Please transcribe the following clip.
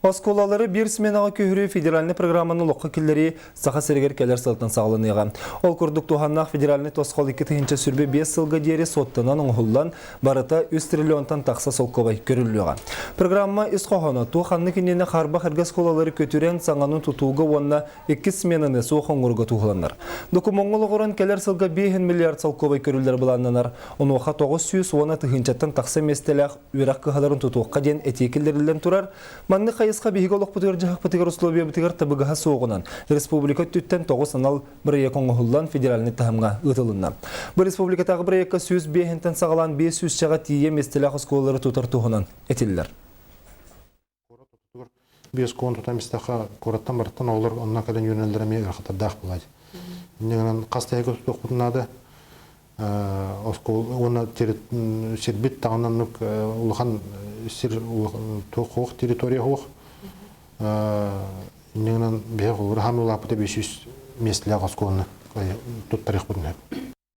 Оскуолалары биир сменаҕа күһүрүү федеральнай программаны олоххо киллэрии Саха сиригэр кэлэр сылтан саҕаланыаҕа. Ол курдук туһаннаах федеральнай тосхол 2025 сылга диэри суоттанан оҥоһуллан, барыта 3 триллионтан тахса солкуобай көрүллүөҕэ. Программа ис хоһооно туох ханнык иннинэ харбах эргэ оскуолалары көтүрэн саҥаны тутууга уонна иккис сменаны суох оҥорууга туһуланар. Докумуоҥҥа олоҕуран кэлэр сылга 5 миллиард солкуобай көрүллэр былааннанар. Онуоха 900 уонна тыһыынчаттан тахса миэстэлээх үөрэх кыһаларын тутуохха диэн этии киллэриллэн турар. Маннык хайысха биһиги олохпутугар-дьаһахпытыгар условиябытыгар табыгаһа суоҕунан республика өттүттэн тоҕус анал бырайыак оҥоһуллан федеральнай таһымҥа ыытылынна. Бу республикатааҕы бырайыакка 105-тэн саҕалаан 500-чэҕэ тиийэ миэстэлээх оскуолалары тутар туһунан этиллэр. Биэс куон тутан истэххэ, куораттан барыттан оҕолор онно кэлэн үөрэнэллэрэ эмиэ ыарахаттардаах буолааччы. Инньэ гынан хас да тутуохпутун наада. Оскуола уонна сирбит даҕаны оннук улахан сир туох территория суох. Инньэ гынан биһиги холобура хаамыы улааппыта 500 миэстэлээх оскуоланы туттарыахпытын сөп.